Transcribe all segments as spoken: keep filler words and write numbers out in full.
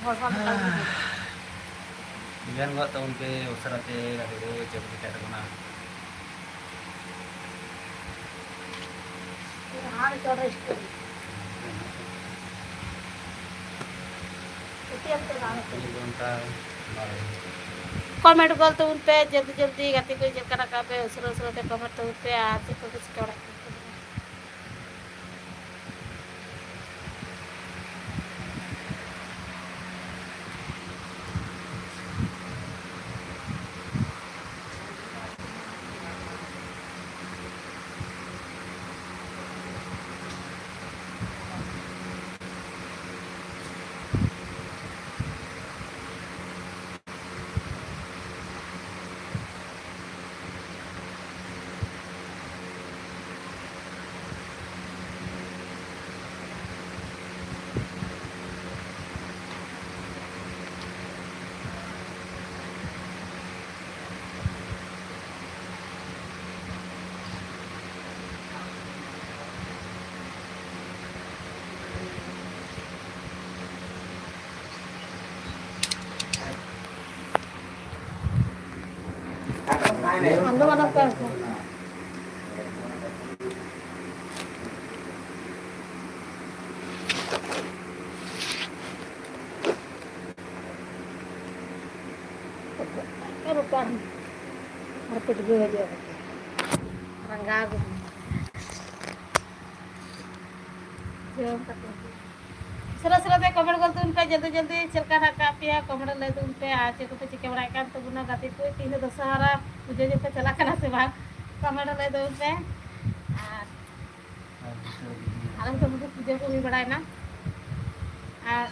ᱦᱚᱲ ᱦᱚᱸ ᱚᱱᱠᱟ ᱜᱮ᱾ ᱢᱮᱱ ᱜᱚᱫ ᱛᱟᱵᱚᱱ ᱯᱮ ᱩᱥᱟᱹᱨᱟ ᱛᱮ, ᱜᱟᱛᱮ ᱠᱚ ᱪᱮᱫ ᱠᱚ ᱪᱤᱠᱟᱹᱜ ᱛᱟᱵᱚᱱᱟ᱾ ᱟᱨ ᱪᱚᱴ ᱨᱮ ᱥᱴᱳᱨᱤ᱾ ᱢᱤᱫ ᱜᱷᱚᱱᱴᱟ ᱵᱟᱨᱚ ᱢᱤᱱᱤᱴ᱾ ᱠᱚᱢᱮᱱᱴ ᱜᱚᱫ ᱛᱟᱵᱚᱱ ᱯᱮ ᱡᱚᱞᱫᱤ ᱡᱚᱞᱫᱤ, ᱜᱟᱛᱮ ᱠᱚ ᱪᱮᱫ ᱞᱮᱠᱟ ᱨᱟᱠᱟᱵ ᱯᱮ, ᱩᱥᱟᱹᱨᱟ ᱩᱥᱟᱹᱨᱟ ᱛᱮ ᱠᱚᱢᱮᱱᱴ ᱛᱟᱵᱚᱱ ᱯᱮ ᱟᱨ ᱪᱮᱫ ᱠᱚᱯᱮ ᱪᱤᱠᱟᱹ ᱵᱟᱲᱟᱭᱮᱫ ᱠᱟᱱᱟ᱾ ᱨᱟᱸᱜᱟᱣ ᱜᱮ᱾ ᱡᱚᱢ ᱠᱟᱛᱮ᱾ ᱩᱥᱟᱹᱨᱟ ᱩᱥᱟᱹᱨᱟ ᱛᱮ ᱠᱚᱢᱮᱱᱴ ᱜᱚᱫ ᱛᱟᱵᱚᱱ ᱯᱮ, ᱡᱚᱞᱫᱤ ᱡᱚᱞᱫᱤ ᱪᱮᱫ ᱞᱮᱠᱟ ᱦᱮᱱᱟᱜ ᱟᱠᱟᱫ ᱯᱮᱭᱟ, ᱠᱚᱢᱮᱱᱴ ᱨᱮ ᱞᱟᱹᱭ ᱛᱟᱵᱚᱱ ᱯᱮ᱾ ᱟᱨ ᱪᱮᱫ ᱠᱚᱯᱮ ᱪᱤᱠᱟᱹ ᱵᱟᱲᱟᱭᱮᱫ ᱠᱟᱱ ᱛᱟᱵᱚᱱᱟ ᱜᱟᱛᱮ ᱠᱚ? ᱛᱮᱦᱮᱧ ᱫᱚ ᱫᱚᱥᱦᱟᱨᱟ ᱯᱩᱡᱟᱹ ᱧᱚᱜ ᱯᱮ ᱪᱟᱞᱟᱜ ᱠᱟᱱᱟ ᱥᱮ ᱵᱟᱝ? ᱠᱚᱢᱮᱱᱴ ᱨᱮ ᱞᱟᱹᱭ ᱛᱟᱵᱚᱱ ᱯᱮ᱾ ᱟᱨ ᱟᱞᱮ ᱥᱮᱫ ᱫᱚ ᱯᱩᱡᱟᱹ ᱠᱚ ᱦᱩᱭ ᱵᱟᱲᱟᱭᱮᱱᱟ᱾ ᱟᱨ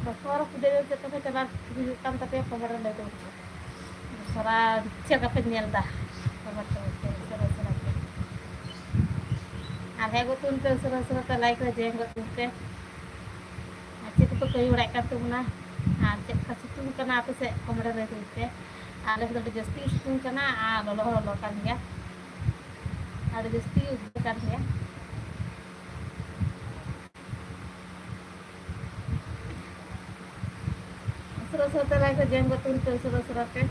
ᱫᱚᱥᱦᱟᱨᱟ ᱯᱩᱡᱟᱹ ᱧᱚᱜ ᱪᱮᱫ ᱠᱚᱯᱮ ᱪᱟᱞᱟᱜ ᱦᱩᱭᱩᱜ ᱠᱟᱱ ᱛᱟᱯᱮᱭᱟ, ᱠᱚᱢᱮᱱᱴ ᱨᱮ ᱞᱟᱹᱭ ᱛᱟᱵᱚᱱ ᱯᱮ᱾ ᱫᱚᱥᱦᱟᱨᱟ ᱪᱮᱫ ᱞᱮᱠᱟ ᱯᱮ ᱧᱮᱞ ᱮᱫᱟ? ᱠᱚᱢᱮᱱᱴ ᱛᱟᱵᱚᱱ ᱯᱮ, ᱩᱥᱟᱹᱨᱟ ᱩᱥᱟᱹᱨᱟ ᱛᱮ᱾ ᱟᱨ ᱦᱮᱡ ᱜᱚᱫ ᱛᱟᱵᱚᱱ ᱯᱮ ᱩᱥᱟᱹᱨᱟ ᱩᱥᱟᱹᱨᱟ ᱛᱮ, ᱞᱟᱭᱤᱠ ᱨᱮ ᱡᱚᱭᱮᱱ ᱜᱚᱫ ᱛᱟᱵᱚᱱ ᱯᱮ᱾ ᱟᱨ ᱪᱮᱫ ᱠᱚᱯᱮ ᱠᱟᱹᱢᱤ ᱵᱟᱲᱟᱭᱮᱫ ᱠᱟᱱ ᱛᱟᱵᱚᱱᱟ? ᱟᱨ ᱪᱮᱫ ᱞᱮᱠᱟ ᱥᱤᱛᱩᱝ ᱠᱟᱱᱟ ᱟᱯᱮ ᱥᱮᱫ? ᱠᱚᱢᱮᱱᱴ ᱨᱮ ᱞᱟᱹᱭ ᱛᱟᱵᱚᱱ ᱯᱮ᱾ ᱟᱞᱮ ᱥᱮᱫ ᱫᱚ ᱟᱹᱰᱤ ᱡᱟᱹᱥᱛᱤ ᱜᱮ ᱥᱤᱛᱩᱝ ᱠᱟᱱᱟ ᱟᱨ ᱞᱚᱞᱚ ᱦᱚᱸ ᱞᱚᱞᱚ ᱠᱟᱱ ᱜᱮᱭᱟ, ᱟᱹᱰᱤ ᱡᱟᱹᱥᱛᱤ ᱜᱮ ᱩᱫᱽᱜᱟᱹᱨ ᱠᱟᱱ ᱜᱮᱭᱟ᱾ ᱩᱥᱟᱹᱨᱟ ᱩᱥᱟᱹᱨᱟ ᱛᱮ ᱞᱟᱭᱤᱠ ᱨᱮ ᱡᱚᱭᱮᱱ ᱜᱚᱫ ᱛᱟᱵᱚᱱ ᱯᱮ ᱩᱥᱟᱹᱨᱟ ᱩᱥᱟᱹᱨᱟ ᱛᱮ᱾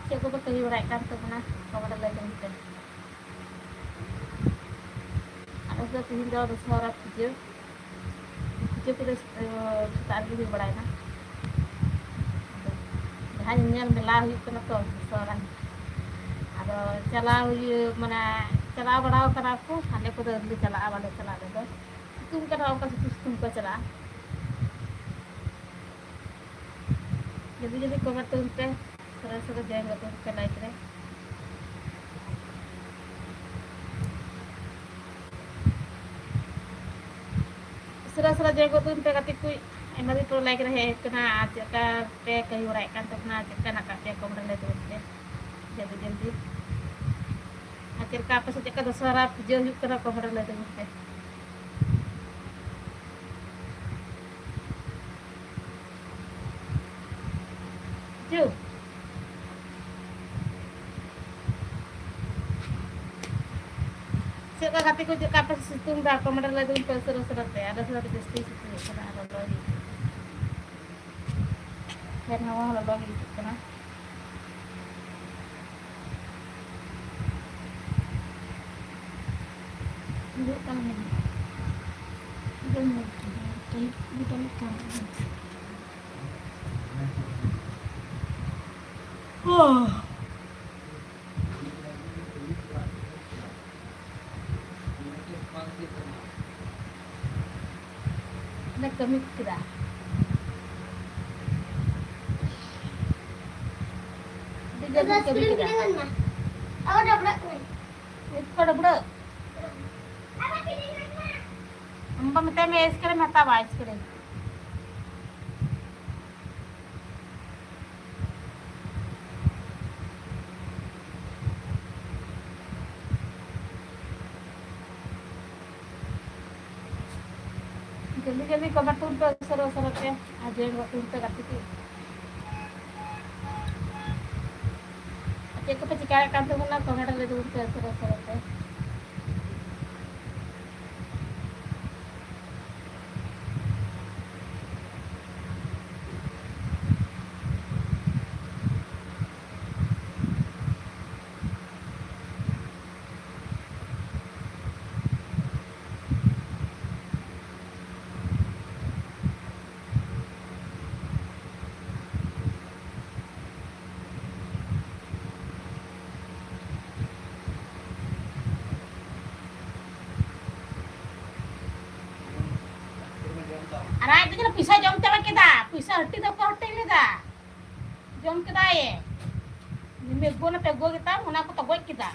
ᱪᱮᱫ ᱠᱚᱯᱮ ᱠᱟᱹᱢᱤ ᱵᱟᱲᱟᱭᱮᱫ ᱠᱟᱱ ᱛᱟᱵᱚᱱᱟ, ᱠᱚᱢᱮᱱᱴ ᱨᱮ ᱞᱟᱹᱭ ᱛᱟᱵᱚᱱ ᱯᱮ᱾ ᱟᱞᱮ ᱥᱮᱫ ᱫᱚ ᱛᱤᱦᱤᱧ ᱫᱚ ᱫᱚᱥᱦᱚᱨᱟ ᱯᱩᱡᱟᱹ, ᱯᱩᱡᱟᱹ ᱠᱚᱫᱚ, ᱮ, ᱥᱮᱛᱟᱜ ᱨᱮᱜᱮ ᱦᱩᱭ ᱵᱟᱲᱟᱭᱮᱱᱟ᱾ ᱟᱫᱚ ᱡᱟᱦᱟᱸ ᱧᱮᱧᱮᱞ ᱢᱮᱞᱟ ᱦᱩᱭᱩᱜ ᱠᱟᱱᱟ ᱛᱚ ᱫᱚᱥᱦᱚᱨᱟ, ᱟᱫᱚ ᱪᱟᱞᱟᱣ ᱦᱩᱭᱩᱜ, ᱢᱟᱱᱮ, ᱪᱟᱞᱟᱣ ᱵᱟᱲᱟᱣ ᱠᱟᱱᱟ ᱠᱚ, ᱟᱞᱮ ᱠᱚᱫᱚ ᱟᱹᱣᱨᱤ ᱞᱮ ᱪᱟᱞᱟᱜᱼᱟ, ᱵᱟᱞᱮ ᱪᱟᱞᱟᱜᱼᱟ ᱟᱞᱮ ᱫᱚ᱾ ᱥᱤᱛᱩᱝ ᱠᱟᱱᱟ, ᱚᱱᱠᱟ ᱥᱤᱛᱩᱝ ᱥᱤᱛᱩᱝ ᱠᱚ ᱪᱟᱞᱟᱜᱼᱟ᱾ ᱡᱚᱞᱫᱤ ᱡᱚᱞᱫᱤ ᱠᱚᱢᱮᱱᱴ ᱛᱟᱵᱚᱱ ᱯᱮ, ᱥᱚᱨᱟ ᱥᱚᱨᱟ ᱡᱚᱭᱮᱱ ᱜᱚᱫ ᱛᱟᱵᱚᱱ ᱯᱮ ᱞᱟᱭᱤᱠ ᱨᱮ᱾ ᱩᱥᱟᱹᱨᱟ ᱩᱥᱟᱹᱨᱟ ᱡᱚᱭᱮᱱ ᱜᱚᱫ ᱛᱟᱵᱚᱱ ᱯᱮ ᱜᱟᱛᱮ ᱠᱚ᱾ ᱟᱭᱢᱟ ᱫᱤᱱ ᱯᱚᱨ ᱞᱟᱭᱤᱠ ᱨᱮ ᱦᱮᱡ ᱦᱩᱭ ᱠᱟᱱᱟ᱾ ᱟᱨ ᱪᱮᱫ ᱞᱮᱠᱟ ᱯᱮ ᱠᱟᱹᱢᱤ ᱵᱟᱲᱟᱭᱮᱫ ᱠᱟᱱ ᱛᱟᱵᱚᱱᱟ, ᱪᱮᱫ ᱞᱮᱠᱟ ᱦᱮᱱᱟᱜ ᱟᱠᱟᱫ ᱯᱮᱭᱟ, ᱠᱚᱢᱮᱱᱴ ᱨᱮ ᱞᱟᱹᱭ ᱛᱟᱵᱚᱱ ᱯᱮ ᱡᱚᱞᱫᱤ ᱡᱚᱞᱫᱤ᱾ ᱟᱨ ᱪᱮᱫ ᱞᱮᱠᱟ ᱟᱯᱮ ᱥᱮᱫ ᱪᱮᱫ ᱞᱮᱠᱟ ᱫᱚᱥᱦᱚᱨᱟ ᱯᱩᱡᱟᱹ ᱦᱩᱭᱩᱜ ᱠᱟᱱᱟ, ᱠᱚᱢᱮᱱᱴ ᱨᱮ ᱞᱟᱹᱭ ᱛᱟᱵᱚᱱ ᱯᱮ᱾ ᱪᱩ᱾ ᱪᱮᱫ ᱞᱮᱠᱟ ᱜᱟᱛᱮ ᱠᱚ, ᱪᱮᱫ ᱞᱮᱠᱟ ᱯᱮ ᱥᱤᱛᱩᱝ ᱫᱟ? ᱠᱚᱢᱮᱱᱴ ᱨᱮ ᱞᱟᱹᱭ ᱛᱟᱵᱚᱱ ᱯᱮ ᱩᱥᱟᱹᱨᱟ ᱩᱥᱟᱹᱨᱟ ᱛᱮ᱾ ᱟᱞᱮ ᱥᱮᱫ ᱫᱚ ᱟᱹᱰᱤ ᱡᱟᱹᱥᱛᱤ ᱥᱤᱛᱩᱝ ᱮᱫ ᱠᱟᱱᱟ, ᱟᱨ ᱞᱚᱞᱚ ᱜᱮ ᱟᱹᱭᱠᱟᱹᱜ ᱠᱟᱱᱟ᱾ ᱯᱷᱮᱱ ᱦᱟᱣᱟ ᱦᱚᱸ ᱞᱚᱞᱚ ᱜᱮ ᱟᱹᱭᱠᱟᱹᱜ ᱠᱟᱱᱟ᱾ ᱵᱩᱡᱷᱟᱹᱜ ᱠᱟᱱ ᱜᱮᱭᱟ᱾ ᱵᱟᱹᱧ ᱧᱮᱞ ᱠᱮᱫᱟ᱾ ᱴᱟᱭᱤᱯ ᱵᱩᱴᱟᱹ ᱢᱤᱫᱴᱟᱝ᱾ ᱚ᱾ ᱚᱱᱮ ᱠᱟᱹᱢᱤ ᱠᱮᱫᱟ᱾ ᱟᱹᱰᱤ ᱡᱳᱨ ᱠᱟᱹᱢᱤ ᱠᱮᱫᱟ᱾ ᱱᱤᱛ ᱠᱚ ᱰᱟᱹᱵᱽᱨᱟᱹᱜ᱾ ᱟᱢ ᱵᱟ ᱢᱮᱛᱟᱭ ᱢᱮ ice cream ᱦᱟᱛᱟᱣᱟ, ice cream᱾ ᱡᱚᱞᱫᱤ ᱡᱚᱞᱫᱤ ᱠᱚᱢᱮᱱᱴ ᱛᱟᱵᱚᱱ ᱯᱮ ᱩᱥᱟᱹᱨᱟ ᱩᱥᱟᱹᱨᱟ ᱛᱮ, ᱟᱨ ᱡᱚᱭᱮᱱ ᱜᱚᱫ ᱛᱟᱵᱚᱱ ᱯᱮ ᱜᱟᱛᱮ ᱠᱚ᱾ ᱟᱨ ᱪᱮᱫ ᱠᱚᱯᱮ ᱪᱤᱠᱟᱭᱮᱫ ᱠᱟᱱ ᱛᱟᱵᱚᱱᱟ, ᱠᱚᱢᱮᱱᱴ ᱨᱮ ᱞᱟᱹᱭ ᱛᱟᱵᱚᱱ ᱯᱮ ᱩᱥᱟᱹᱨᱟ ᱩᱥᱟᱹᱨᱟ ᱛᱮ᱾ ᱯᱚᱭᱥᱟ ᱡᱚᱢ ᱪᱟᱵᱟ ᱠᱮᱫᱟ, ᱯᱚᱭᱥᱟ ᱦᱟᱹᱴᱤ ᱫᱚ ᱚᱠᱚᱭ ᱦᱟᱹᱴᱤ ᱞᱮᱫᱟ? ᱡᱚᱢ ᱠᱮᱫᱟᱭ᱾ ᱢᱮᱜᱳ ᱱᱟᱛᱮ ᱜᱳ ᱜᱮᱛᱟᱢ, ᱚᱱᱟ ᱠᱚ ᱛᱚᱜᱚᱡ ᱠᱮᱫᱟ᱾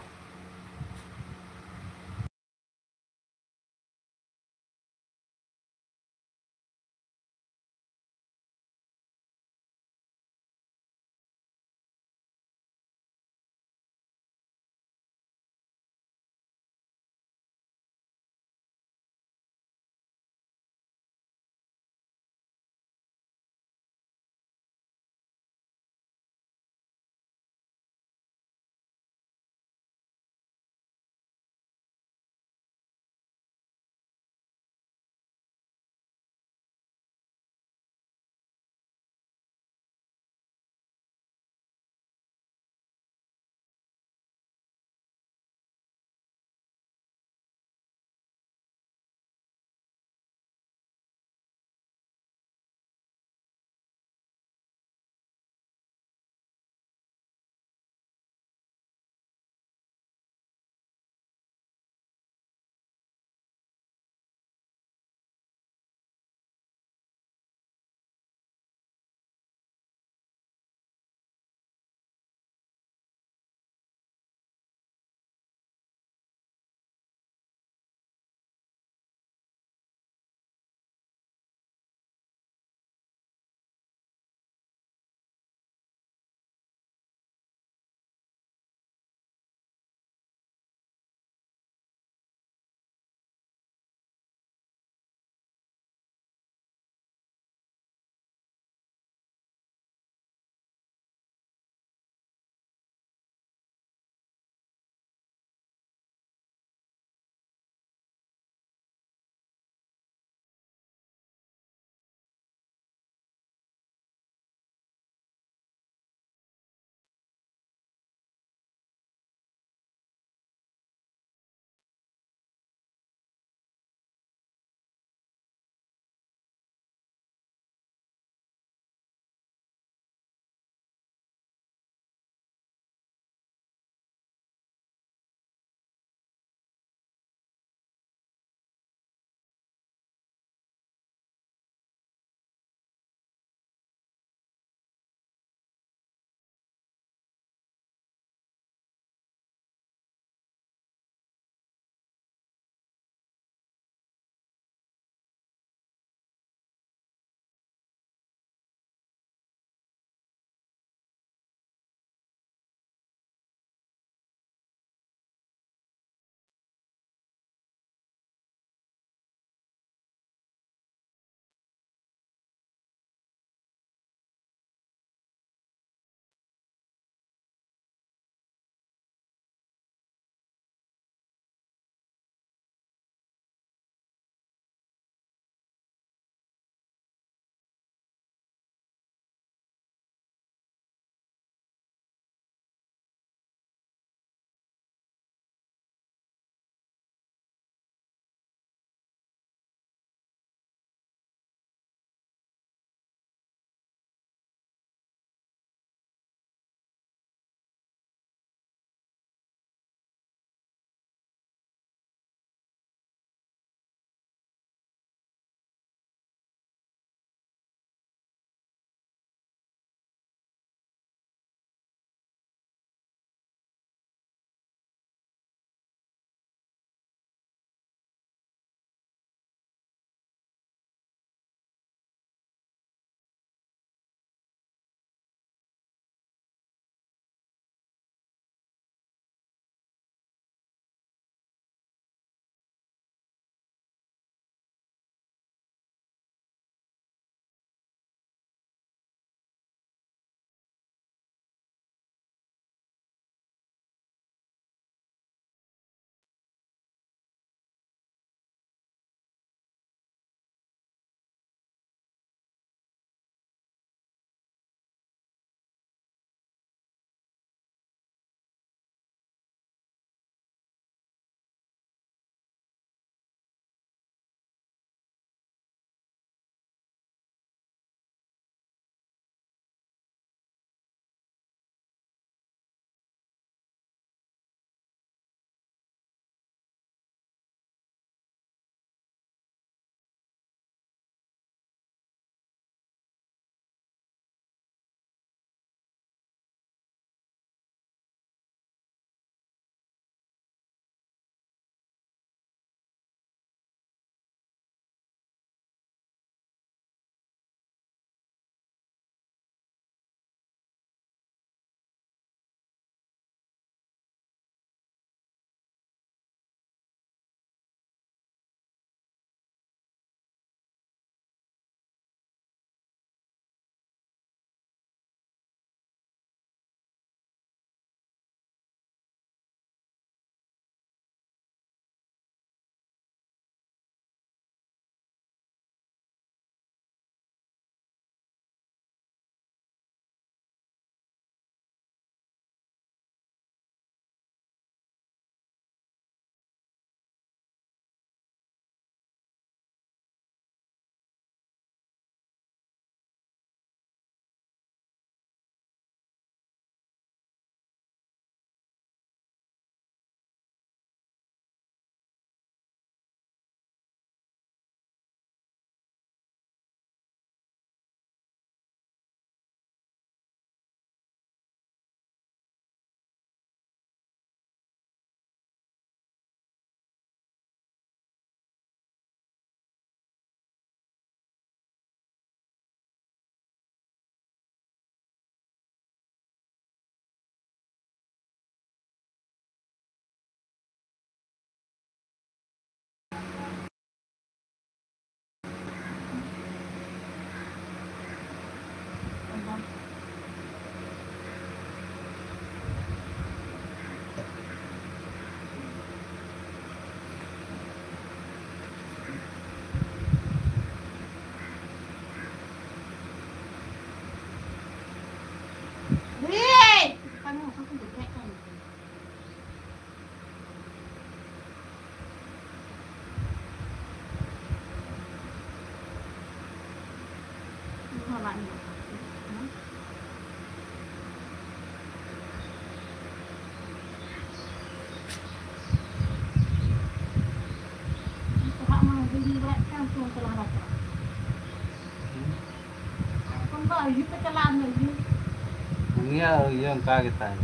ᱯᱟᱲᱦᱟᱜ ᱢᱟ ᱦᱩᱰᱤᱧ ᱦᱩᱭ ᱵᱟᱲᱟᱜ ᱠᱟᱱ, ᱛᱚ ᱚᱱᱠᱟ ᱞᱟᱦᱟ ᱪᱟᱞᱟᱜ᱾ ᱮᱠᱷᱚᱱ ᱫᱚ ᱟᱹᱭᱩᱵ ᱯᱮ ᱪᱟᱞᱟᱜᱼᱟ, ᱟᱹᱭᱩᱵ᱾ ᱩᱱᱤᱭᱟᱜ ᱤᱭᱟᱹ ᱚᱱᱠᱟ ᱜᱮ ᱛᱟᱭ᱾